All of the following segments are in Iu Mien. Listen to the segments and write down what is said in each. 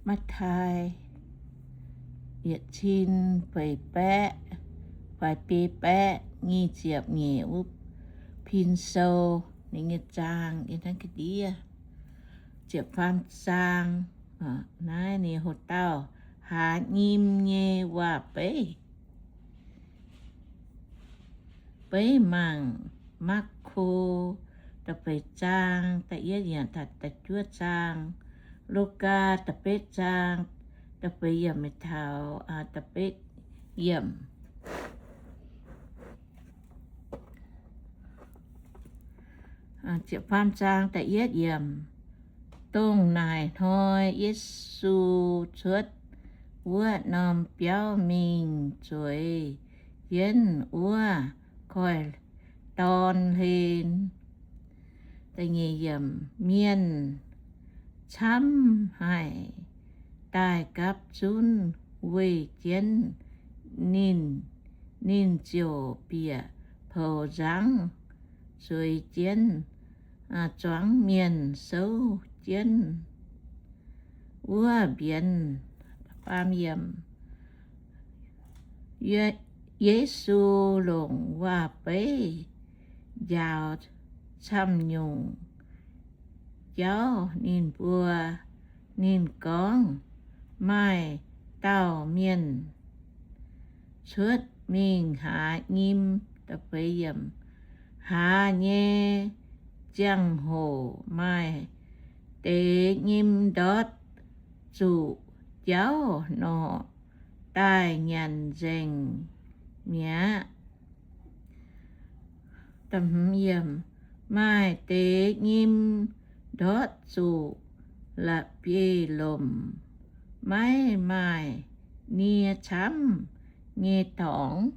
Matv^taai yietc cin feix baeqv, faix biei baeqv nyic ziepc nyeic wuov pin sou, ninh nyei zaang yiem naaiv ga'ndiev. Ziepc faam zaang, naaiv ninh hoc dauh haaz nyim nyei waac-beiv. Beiv mangc Maako da'feix zaang da'yietv yiemc taux da'juov zaang, Lugaa da'betv zaang da'feix yiemc taux da'betv yiemc. Ziepc faam zaang da'yietv yiemc. Dongh naaic hnoi Yesu cuotv wuov norm biauv mingh zueiz jienv wuov koiv-dorn hlen. Mienh camv haic daaih gapv zunv weih jienv ninh. Ninh ziouc bieqc poux nzangv zueiz jienv zuangx mienh souv jienv wuov mbienx. Yesu longc waac-beiv njaaux camv-nyungc jauv ninh mbuo. Ninh gorngv, Maaih dauh mienh cuotv mingh haaz nyim. Haaz nyei ziangh hoc maaih deix nyim ndortv zuqc jauv norqc daaih nyanc nzengc mi'aqv. Maaih deix nyim ndortv zuqc la'bieiv lomc, maiv maaih nie camv nyei dorngx.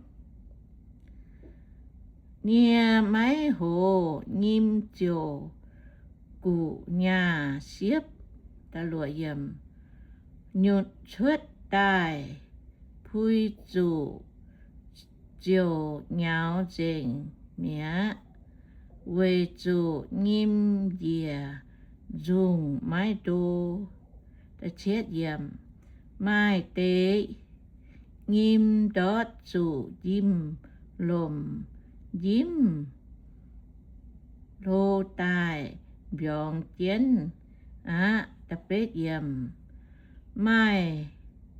Nie maiv hoz nyim ziouc guqc nyaah siepv. Nyutc cuotv daaih pui zuqc ziouc nyaux nzengc mi'aqv, weic zuqc nyim njiec nzungh maiv ndo. Maaih deix nyim ndortv zuqc njimv-lomc, njimv hlo daaih mbiorngz jienv aqv. Maaih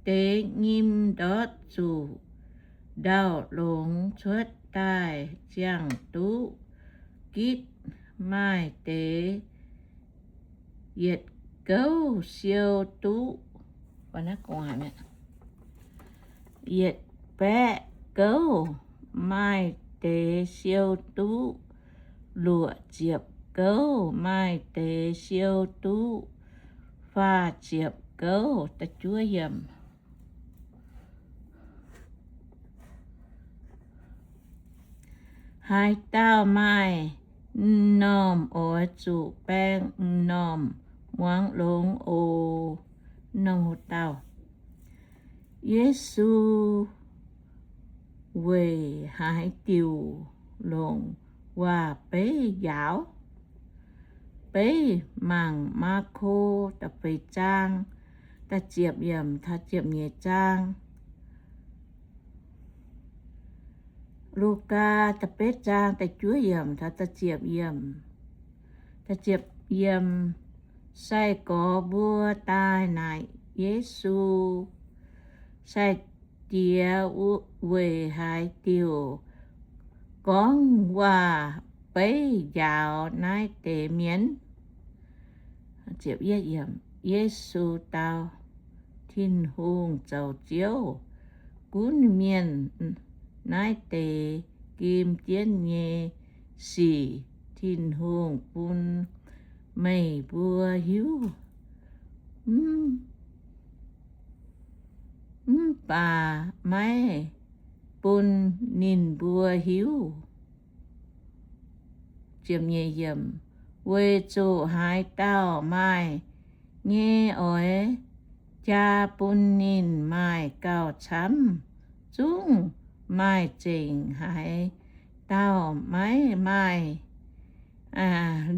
deix nyim ndortv zuqc ndau-longx cuotv daaih ziangh duqv gitv. Maaih deix yietc gouv siou duqv yietc baeqv gouv, maaih deix siou duqv luoqc ziepc gouv, maaih deix siou duqv faah ziepc gouv. Haaix dauh maaih m'normh oix zuqc baeng m'normh muangx longx oc. Yesu weic haaix diuc longc waac-beiv njaaux? Beiv mangc Maako da'feix zaang da'ziepc yiemc taux ziepc nyeic zaang, Lugaa da'betv zaang da'juov yiemc taux da'ziepc yiemc. Sai-gorx mbuo daaih naaic Yesu, Sai-Diex, weic haaix diuc gorngv waac-beiv njaaux naaiv deix mienh? Yesu dau, Tin-Hungh zoux Ziouv gunv mienh naaiv deix gim jienv nyei sic Tin-Hungh bun meih mbuo hiuv, mv baac maiv bun ninh mbuo hiuv. Weic zuqc haaix dauh maaih nyei oix jaa bun ninh maaih gauh camv, zungv maaih zengc. Haaix dauh maiv maaih,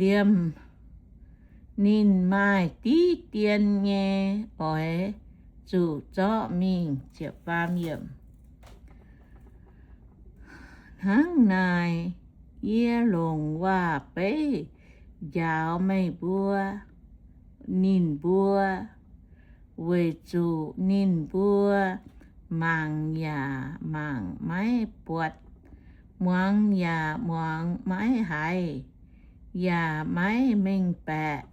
liemh Ninh maaih diqv dien nyei oix zuqc zorqv mingh. Hnangv naaic, yie longc waac-beiv njaaux meih mbuo, ninh mbuo, weic zuqc ninh mbuo mangc yaac mangc maiv buatc, muangx yaac muangx maiv haiz, yaac maiv mengh baeqc.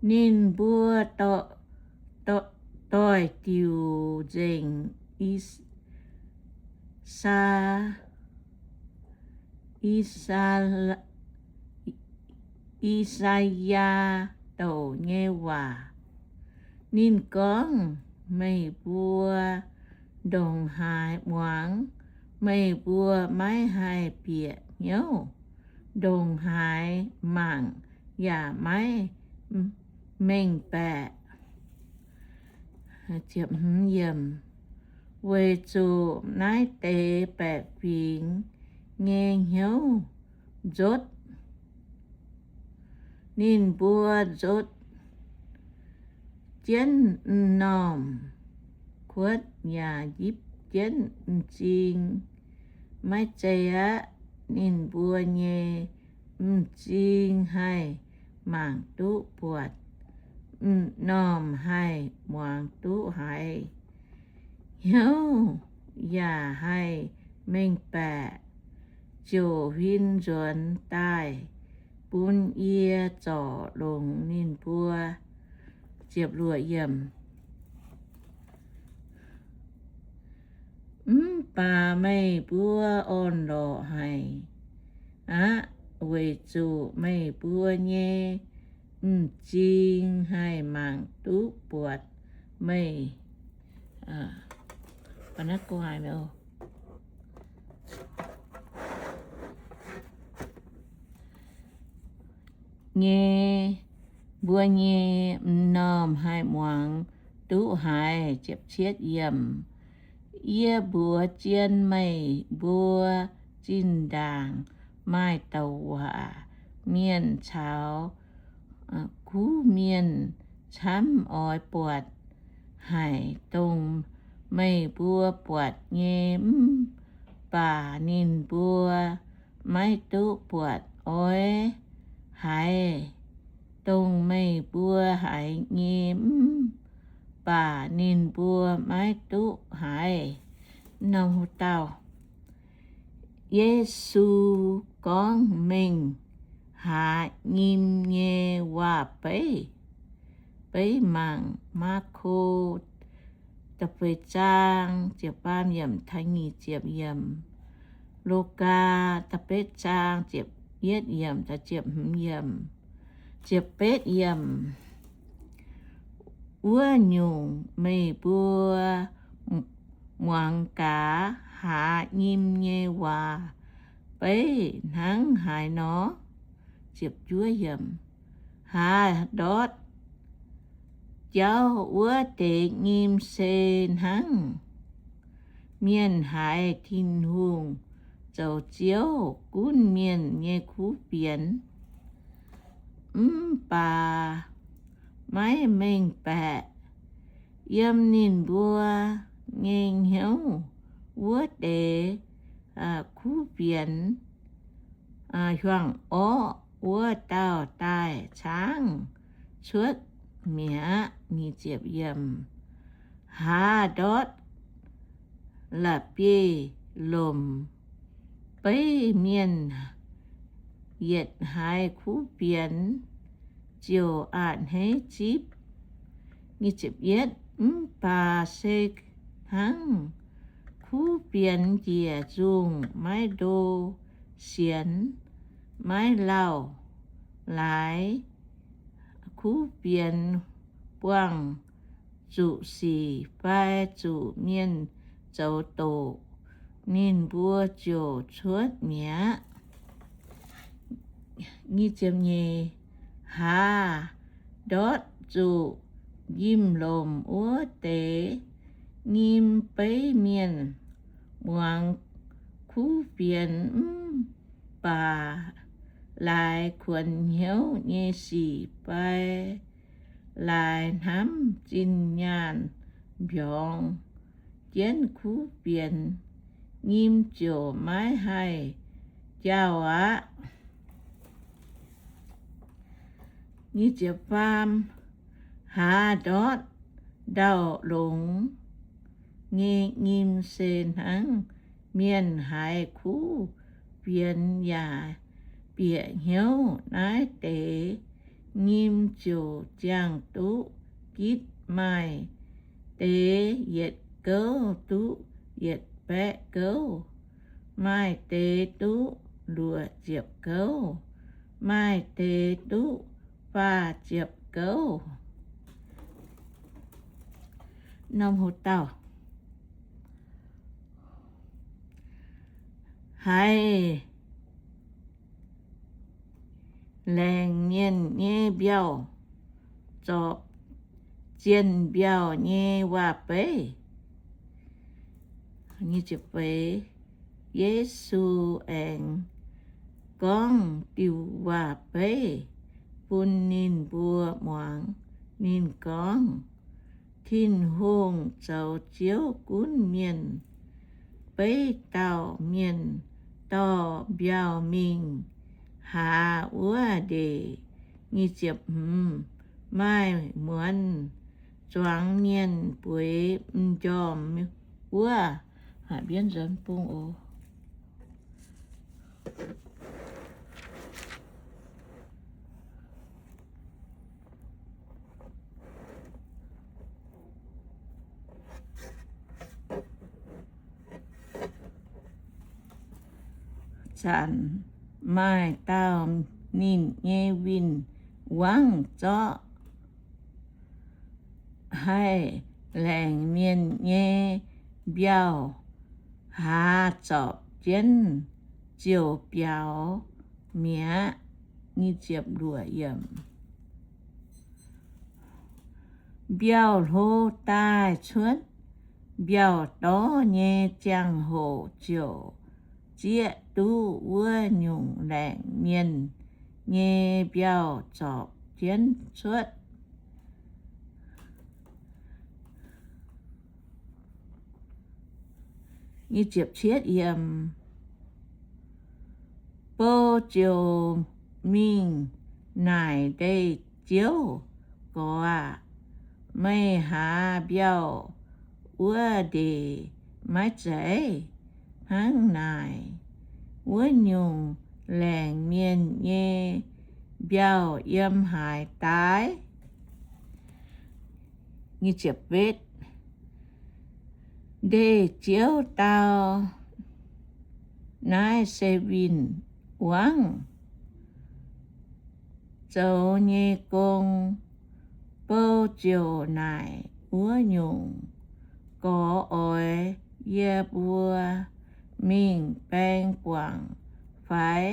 Ninh mbuo doix-diuc nzengc I^saa, I^saa, I^saa^yaa douc nyei waac. Ninh gorngv, meih mbuo ndongc haaix muangx, meih mbuo maiv haih bieqc hnyouv, ndongc haaix mangc yaac maiv mengh baeqc. Weic zuqc naaiv deix baeqc fingx nyei hnyouv nzotv, ninh mbuo nzotv jienv m'normh kuotv yaac njipv jienv m'zing. Maiv zei aqv. Ninh mbuo nyei m'zing haih mangc duqv buatc, m'normh haih muangx duqv haiz, hnyouv yaac haih mengh baeqc, ziouc huin nzuonx daaih bun yie zorc longx ninh mbuo. Mv baac meih mbuo orn-lorqc haic aqv, weic zuqc meih mbuo nyei m'zing haih mangc duqv buatc meih nyei, mbuo nyei m'normh haih muangx duqv haiz. Yie mbuox zien meih mbuo, zinh ndaangc maaih douc waac mienh caux kuv mienh camv oix buatc haic, dongh meih mbuo buatc nyei, mv baac ninh mbuo maiv duqv buatc. Oix haiz dongh meih mbuo haiz nyei, mv baac ninh mbuo maiv duqv haiz. Norm Dauh Yesu gorngv mengh hlaax nyim nyei waac-beiv. Beiv mangc Maako da'feix zaang ziepc faam yiemc taux nyic ziepc yiemc, Lugaa da'betv zaang ziepc yietv yiemc taux ziepc hmz yiemc, ziepc betv yiemc. Wuov nyungc, meih mbuo muangx gaax hlaax nyim nyei waac-beiv hnangv haaix nor. Hlaax ndortv jauv wuov deix nyim se hnangv mienh haiz Tin-Hungh zoux Ziouv gunv mienh nyei kuv fienx, mv baac maiv mengh baeqc. Yiem ninh mbuo nyei hnyouv wuov deix kuv fienx hiuang-orqv wuov dauh daaih caangv cuotv mi'aqv. Hlaax ndortv la'bieiv-lomc, beiv mienh yietc haiz kuv fienx ziouc a'hneiv zipv. Mv baac se hnangv kuv fienx njiec nzungh maiv ndo sienx, maiv lauh laaix, kuv fienx buangh zuqc sic fai zuqc mienh zoux doqc, ninh mbuo ziouc cuotv mi'aqv. Hlaax ndortv zuqc njimv-lomc wuov deix nyim, beiv mienh muangx kuv fienx mv baac laaix kuonx hnyouv nyei sic fai laaix hnamv zinh nyaanh mbiorngz jienv kuv fienx, nyim ziouc maiv haih jaauv aqv. Faam, haaz ndortv ndau-longx nyei nyim se hnangv mienh haiz kuv fienx yaac bieqc hnyouv. Naaiv deix nyim ziouc ziangh duqv gitv. Maaih deix yietc gouv duqv yietc baeqv gouv, maaih deix duqv luoqc ziepc gouv, maaih deix duqv faah ziepc gouv. Norm hoc dauh, haiz laengz mienh nyei mbiauh zorpc zienh mbiauh nyei waac-beiv. Yesu aengx gorngv diuh waac-beiv bun ninh mbuo muangx. Ninh gorngv, Tin-Hungh zoux Ziouv gunv mienh. Beiv dauh mienh dorh mbiauh mingh haaz wuov ndeic. Maaih muonz zuangx mienh bueix m'njormh wuov. Zanc maaih dauh ninh nyei win-wangv zorqv haih laengz mienh nyei mbiauh haaz zorpc jienv ziouc biaux mi'aqv. Mbiauh hlo daaih cuotv mbiauh dorv nyei ziangh hoc ziouc zieqv duqv wuov nyungc laengz mienh nyei mbiauh zorpc jienv cuotv. Bou ziouc mingh naaic ndeic-ziouv, Gorx aah! Meih haaz mbiauh wuov ndeic maiv zeiz? Hnangv naaic, wuov nyungc laengz mienh nyei mbiauh yiem haaix daaih? Ndeic-ziouv dau, Naaiv se win-wangv zoux nyei gong. Bou ziouc naaic wuov nyungc, Gorx oix yie mbuo mingh baeng guangc fai?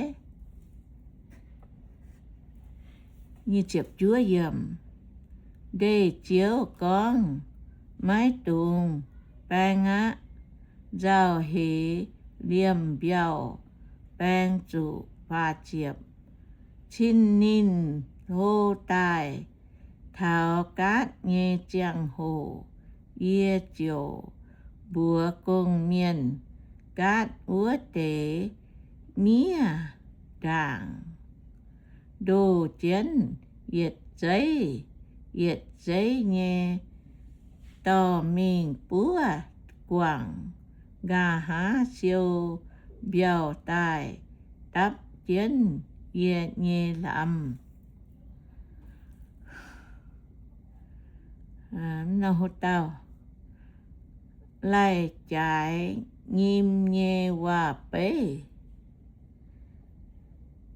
Ndeic-ziouv gorngv, Maiv dungx baeng aqv. Nzauh heix liemh mbiauh baeng zuqc faah ziepc. Cin ninh hlo daaih taux gaatv nyei ziangh hoc, yie ziouc mbuox gong-mienh gaatv wuov deix miev ndaangc, ndoh jienv yietc zeiv yietc zeiv nyei dorh mingh buov guangc, nqa'haav siou mbiauh daaih dapv jienv yie nyei lamz. Laih Jaaix Nyim Nyei Waac-Beiv.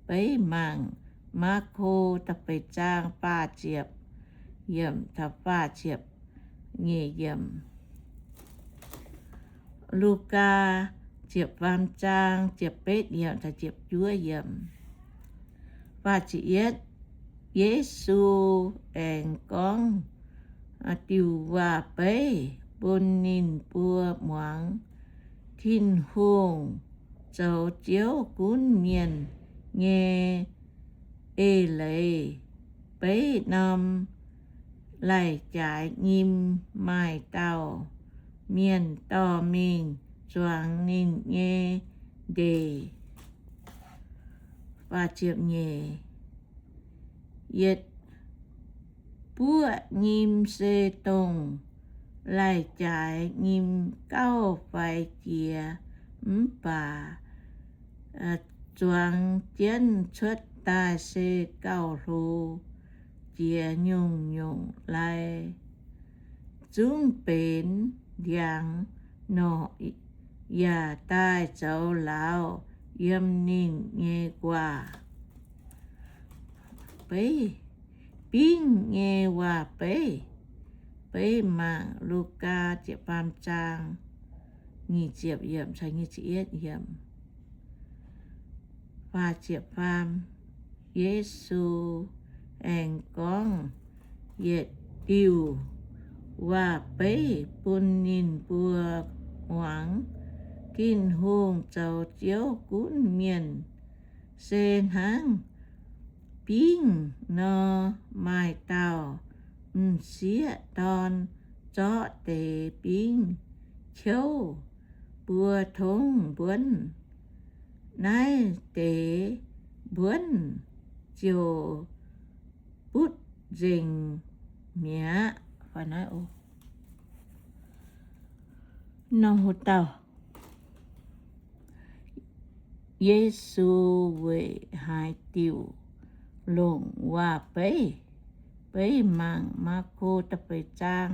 Beiv mangc Maako da'feix zaang faah ziepc yiemc taux faah ziepc nyeic yiemc. Lugaa ziepc faam zaang ziepc betv yiemc taux ziepc juov yiemc. Faah ziepc yietv, Yesu aengx gorngv diuh waac-beiv bun ninh mbuo muangx. Tin-Hungh zoux Ziouv gunv mienh nyei eix leiz beiv norm lai-jaaix nyim maaih dauh mienh dorh mingh zuangx ninh nyei ndeic. Yietc buoqv nyim se dongh lai-jaaix nyim gauv faix jiex, mv baac zuangx jienv cuotv daaih se gauh hlo jiex nyungc-nyungc lai. Zungv benx ndiangx norqc yaac daaih zoux lauz yiem ninh nyei nquaah. Beiv, bingv nyei waac-beiv. Beiv mangc Lugaa ziepc faam zaang nyic ziepc yiemc caux nyic ziepc yietv yiemc. Faah ziepc faam, Yesu aengx gorngv yietc diuh waac-beiv bun ninh mbuo muangx. Tin-Hungh zoux Ziouv gunv mienh se hnangv bingv nor. Maaih dauh m'sieqv dorn zorqv deix bingv ciouv buo tongv mbuonv. Naaiv deix mbuonv ziouc butv nzengc mi'aqv. Yesu weic haaix diuc longc waac-beiv? Beiv mangc Maako da'feix zaang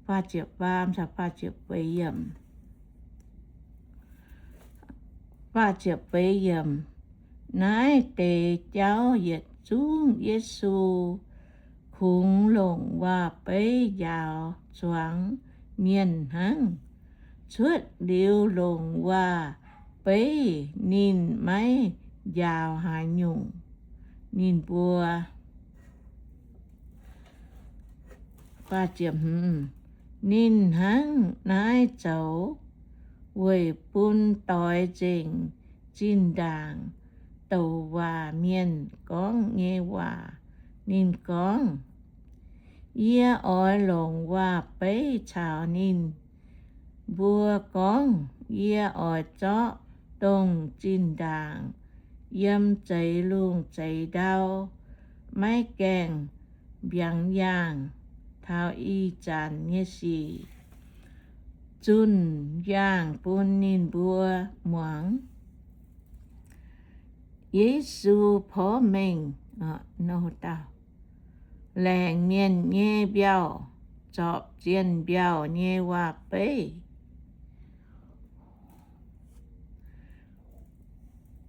faah ziepc faam caux faah ziepc feix yiemc. Faah ziepc feix yiemc. Naaiv deix jauv yietc zungv Yesu kungx longc waac-beiv njaaux zuangx mienh hnangv. Cuotv liuz longc waac-beiv ninh maiv njaaux haaix nyungc. Ninh mbuo Ninh hnangv naaiv zoux weic bun doix nzengc zinh ndaangc douc waac mienh gorngv nyei waac. Ninh gorngv, Yie oix longc waac-beiv caux ninh mbuo gorngv. Yie oix zorqv dongh zinh ndaangc yiem zeix lungh zeix ndau, maiv gaengh mbiaangx yaangh taux ih zanc nyei sic, zunh yaangh bun ninh mbuo muangx. Yesu porv mengh laengc mienh nyei mbiauh, zorpc zienh mbiauh nyei waac-beiv.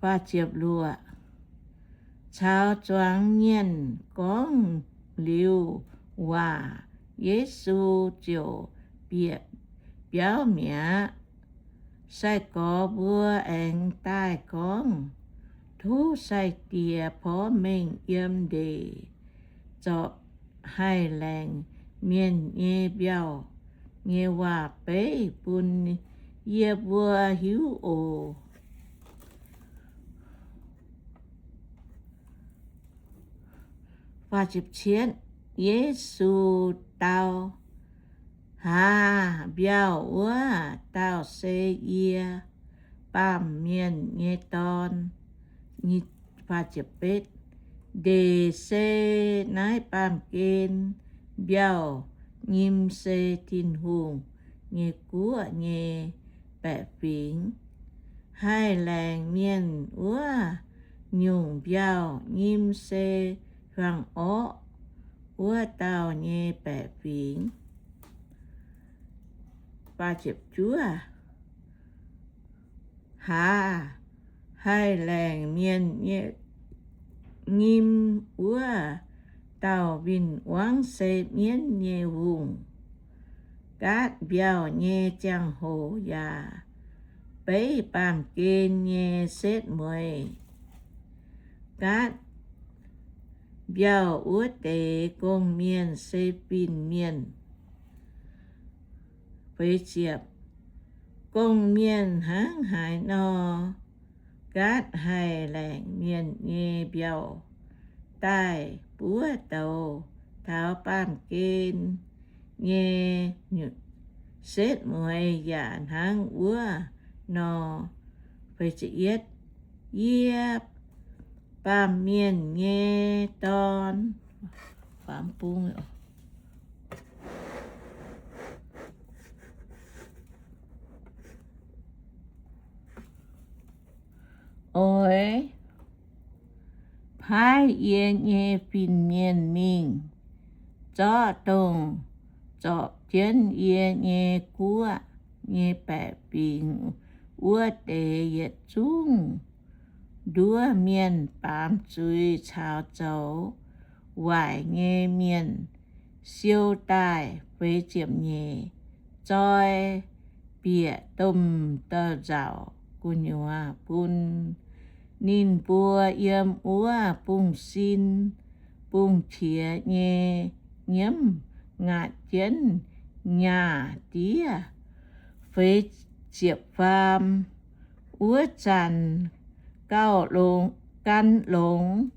Caux zuangx mienh gorngv liuz waac, Yesu ziouc bieqc biauv mi'aqv. Sai-gorx mbuo aengx daaih gorngv, Tov Sai-Diex porv mengh yiem ndeic zorpc haih laengc mienh nyei mbiauh nyei waac-beiv bun yie mbuo hiuv oc. Yesu dau, Aav, mbiauh wuov dauh se yie, Baamh Mienh nyei Dorn. Ndeic se naaiv baamh gen, mbiauh nyim se Tin-Hungh nyei guoqv nyei baeqc fingx. Haih laengc mienh wuov nyungc mbiauh nyim se hiuang orqv wuov dauh nyei baeqc fingx. Aav, haih laengc mienh nyim wuov dauh win-wangv se mienv nyei hungh. Gaatv mbiauh nyei ziangh hoc yaac beiv baamh gen nyei setv mueiz. Gaatv mbiauh wuov deix gong-mienh se fin-mienh. Gong-mienh hnangv haaix nor gaatv haih laengc mienh nyei mbiauh? daaih buov douz taux baamh gen nyei setv mueiz yaac hnangv wuov nor. Yie, baamh mienh nyei dorn, oix paaiv yie nyei fin-mienh mingh zorqv dongh zorpc jienv yie nyei guoqv nyei baeqc fingx wuov deix yietc zungv nduov mienh, baamz zuiz caux zoux waaic nyei mienh siou daaih. Feix ziepc nyeic, zoi bieqc domh douz-nzauc gu'nyuoz bun ninh mbuo yiem wuov bungx-sin bungx-qiex nyei nyiemv ngaatc jienv nyaah diev. Feix ziepc faam, wuov zanc gauh longx, gan longx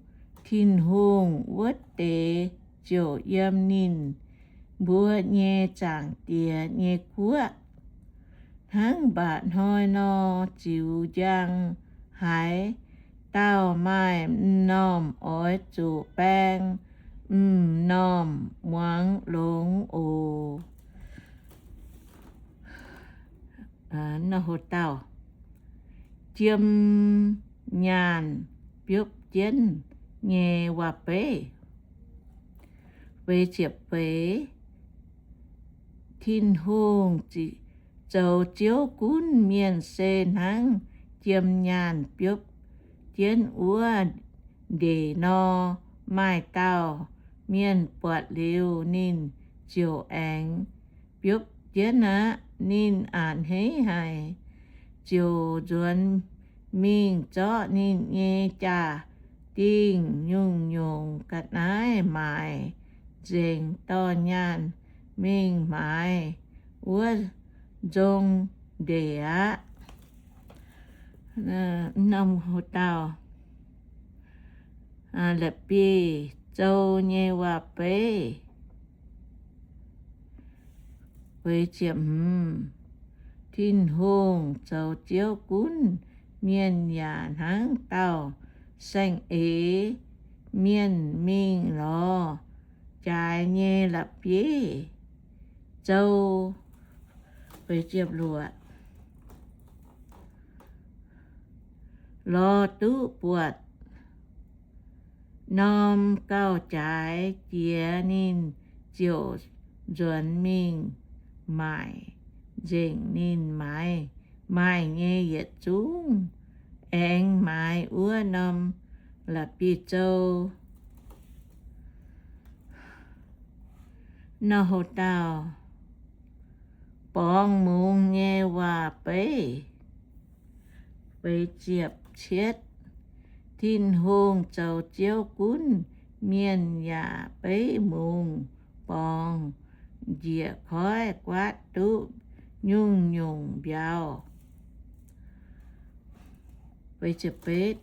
Tin-Hungh wuov deix ziouc yiem ninh mbuo nyei Zaangc Diex nyei guoqv hnangv mbaac hnoi nor ziux njang. Haaix dauh maaih m'normh oix zuqc baeng m'normh muangx longx oc. Jiem nyaanh biopv jienv nyei waac-beiv. Feix ziepc feix, Tin-Hungh zoux Ziouv gunv mienh se hnangv jiem nyaanh biopv jienv wuov ndeic nor. Maaih dauh mienh buatc liuz, ninh ziouc aengx biopv jienv aqv. Ninh a'hneiv haic ziouc nzuonx mingh zorqv ninh nyei jaa-dingh nyungc-nyungc ga'naaiv maaic nzengc, dorh nyaanh mingh maaiz wuov nzong ndeic aqv. Norm dauh la'bieiv-zou nyei waac-beiv. Feix ziepc hmz, Tin-Hungh zoux Ziouv gunv mienh yaac hnangv dauh saeng-eix mienh mingh lorz jaaix nyei la'bieiv-zou. Feix ziepc luoqc, lorz duqv buatc norm gauh jaaix jiex, ninh ziouc nzuonx mingh maaic nzengc ninh maaiz, maaih nyei yietc zungv, aengx maaiz wuov norm la'bieiv-zou. Nor houc dauh borngz mungz nyei waac-beiv. Feix ziepc cietv, Tin-Hungh zoux Ziouv gunv mienh yaac beiv mungz borngz njiec koiv guaatv duqv nyungc-nyungc mbiauz. Feix ziepc betv,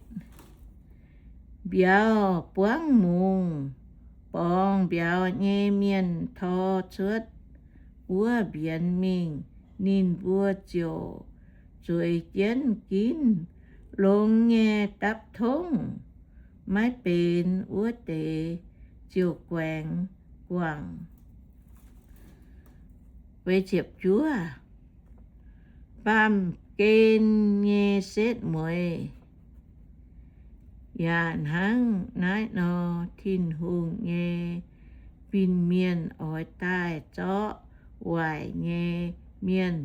mbiauz buangv mungz, borngz mbiauz nyei mienh tor cuotv wuov mbienx mingh, ninh mbuo ziouc zueiz jienv ginv longx nyei dapv tongv. Maiv benx wuov deix ziouc guaengx guangc. Feix ziepc juov, baamh gen nyei setv mueiz yaac hnangv naaiv nor. Tin-Hungh nyei fin-mienh oix daaih zorqv waaic nyei mienh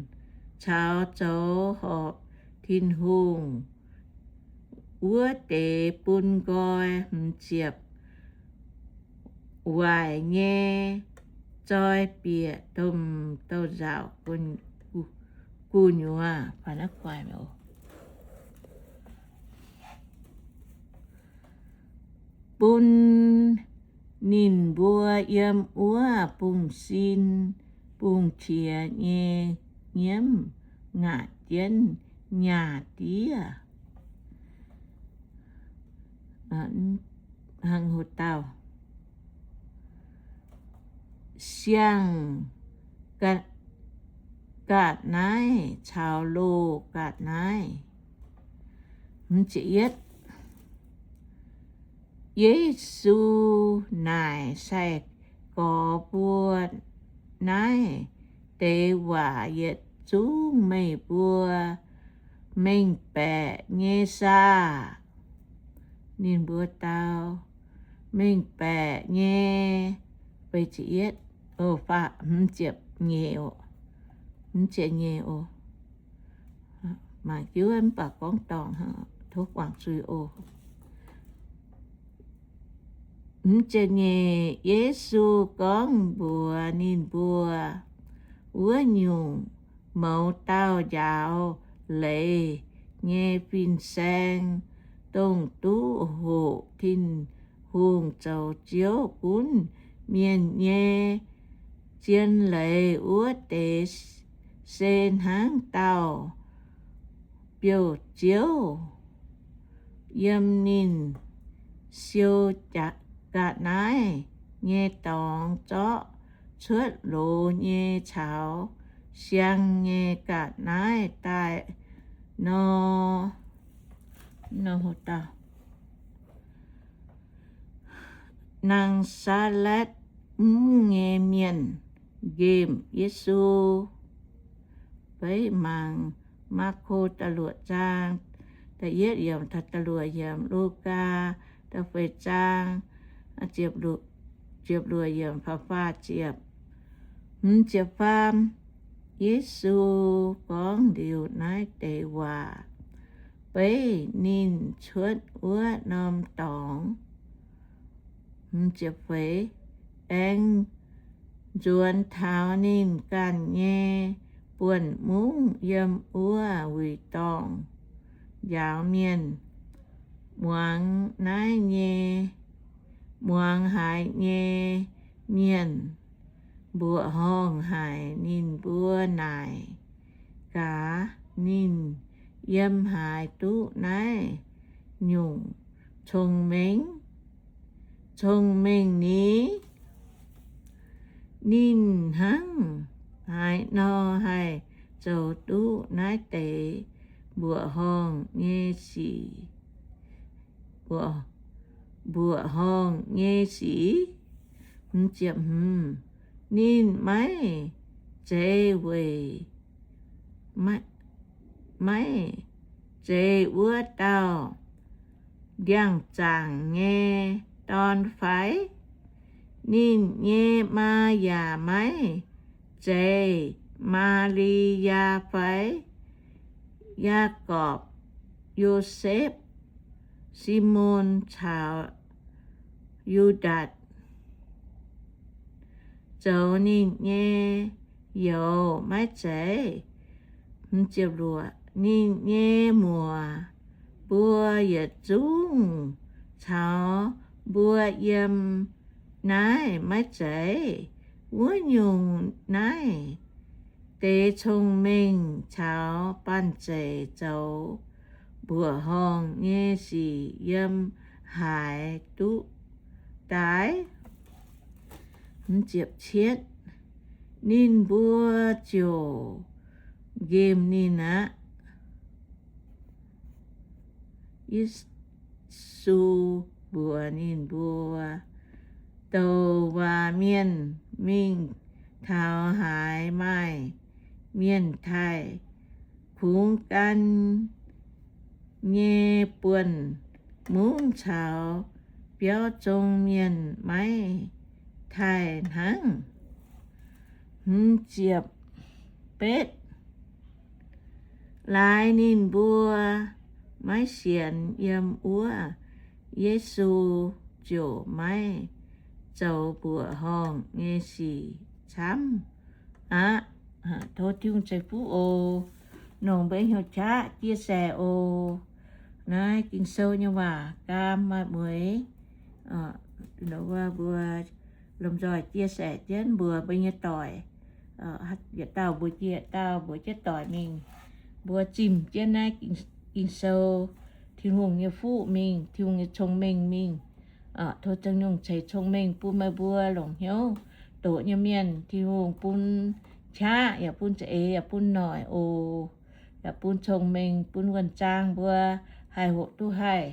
caux zoux horpc Tin-Hungh wuov deix bun nqoi. Hmz ziepc, waaic nyei zoi bieqc domh douz-nzauc gu'nyuoz bun ninh mbuo yiem wuov bungx-sin bungx-qiex nyei nyiemv ngaatc jienv nyaah diev. hnangv haaix dauh siang-ga'naaiv caux loz-ga'naaiv. Yesu naaic sai-gorx mbuo, Naaiv deix waac yietc zungv meih mbuo mengh baeqc nyei saah? Ninh mbuo dau, Mengh baeqc nyei. Mv baac gorngv dorngc, tov guangc zuiz oc. Hmz ziepc nyeic, Yesu gorngv mbuox ninh mbuo, Wuov nyungc, mouz dauh njaaux leiz nyei fin-saeng, dongh duqv hoqc Tin-Hungh zoux Ziouv gunv mienh nyei zien leiz wuov deix, se hnangv dauh biouv-ziouv yiem ninh siou ga'naaiv nyei dorngx zorqv cuotv loz nyei caux siang nyei ga'naaiv daaih nor. Naa^saa^letv Mungv nyei Mienh Nqemh Yesu. Beiv mangc Maako da'luoqc zaang da'yietv yiemc taux da'luoqc yiemc, Lugaa da'feix zaang ziepc luoqc yiemc faah faah ziepc. Hmz ziepc faam, Yesu gorngv liuz naaiv deix waac, beiv ninh cuotv wuov norm dorngx. Hmz ziepc feix, aengx nzuonx taux ninh ganh nyei buonc mungv yiem wuov wuic dorngh njaaux mienh. Muangx naaiv nyei, muangx haaix nyei mienh mbuoqc horngh haic ninh mbuo naaic gaax, Ninh yiem haaix duqv naaiv nyungc cong-mengh? Cong-mengh ni? Ninh hnangv haaix nor haih zoux duqv naaiv deix mbuoqc horngh nyei sic? Mbuoqc horngh nyei sic? Ninh maiv zeiz weic, maiv zeiz wuov dauh ndiangx-zaangc nyei dorn fai? Ninh nyei maa yaac maiv zeiz Maa^li^yaa fai? Yaagorpc, Yosepv, Simon caux Yu^ndaatc zoux ninh nyei youz maiv zeiz? Ninh nyei muoc mbuo yietc zungv caux mbuo yiem naaiv maiv zeiz? Wuov nyungc naaiv deix cong-mengh caux banh zeic zoux mbuoqc horngh nyei sic yiem haaix duqv daaih? Ninh mbuo ziouc nqemh ninh aqv. Yesu mbuox ninh mbuo, Douc waac mienh mingh taux haaix maaih mienh taaih, kungx gan nyei buonc mungv caux biauv zong mienh maiv taaih hnangv. Laaix ninh mbuo maiv sienx yiem wuov, Yesu ziouc maiv zoux mbuoqc horngh nyei sic camv aqv. Tov Tin-Hungh ceix fuqv oc. Longc mbuo hnyouv qaqv chia sẻ oc. Naaiv Ging-Sou nyei waac gaam maaih mueiz, mbuo lomh nzoih chia sẻ jienv mbuox mbuo nyei doic. Yietc dauh mbuox jiex yietc dauh, mbuox jienv doic mingh. Mbuo zimh jienv naaiv Ging-Sou, Tin-Hungh nyei fuqv mingh, Tin-Hungh nyei cong-mengh mingh. Tov Tin-Hungh ceix cong-mengh bun meih mbuo longc hnyouv doqc nyei mienh, Tin-Hungh bun qaqv yaac bun za'eix yaac bun noic oc. Yaac bun cong-mengh bun wuonh zaang mbuo haih hoqc duqv haih.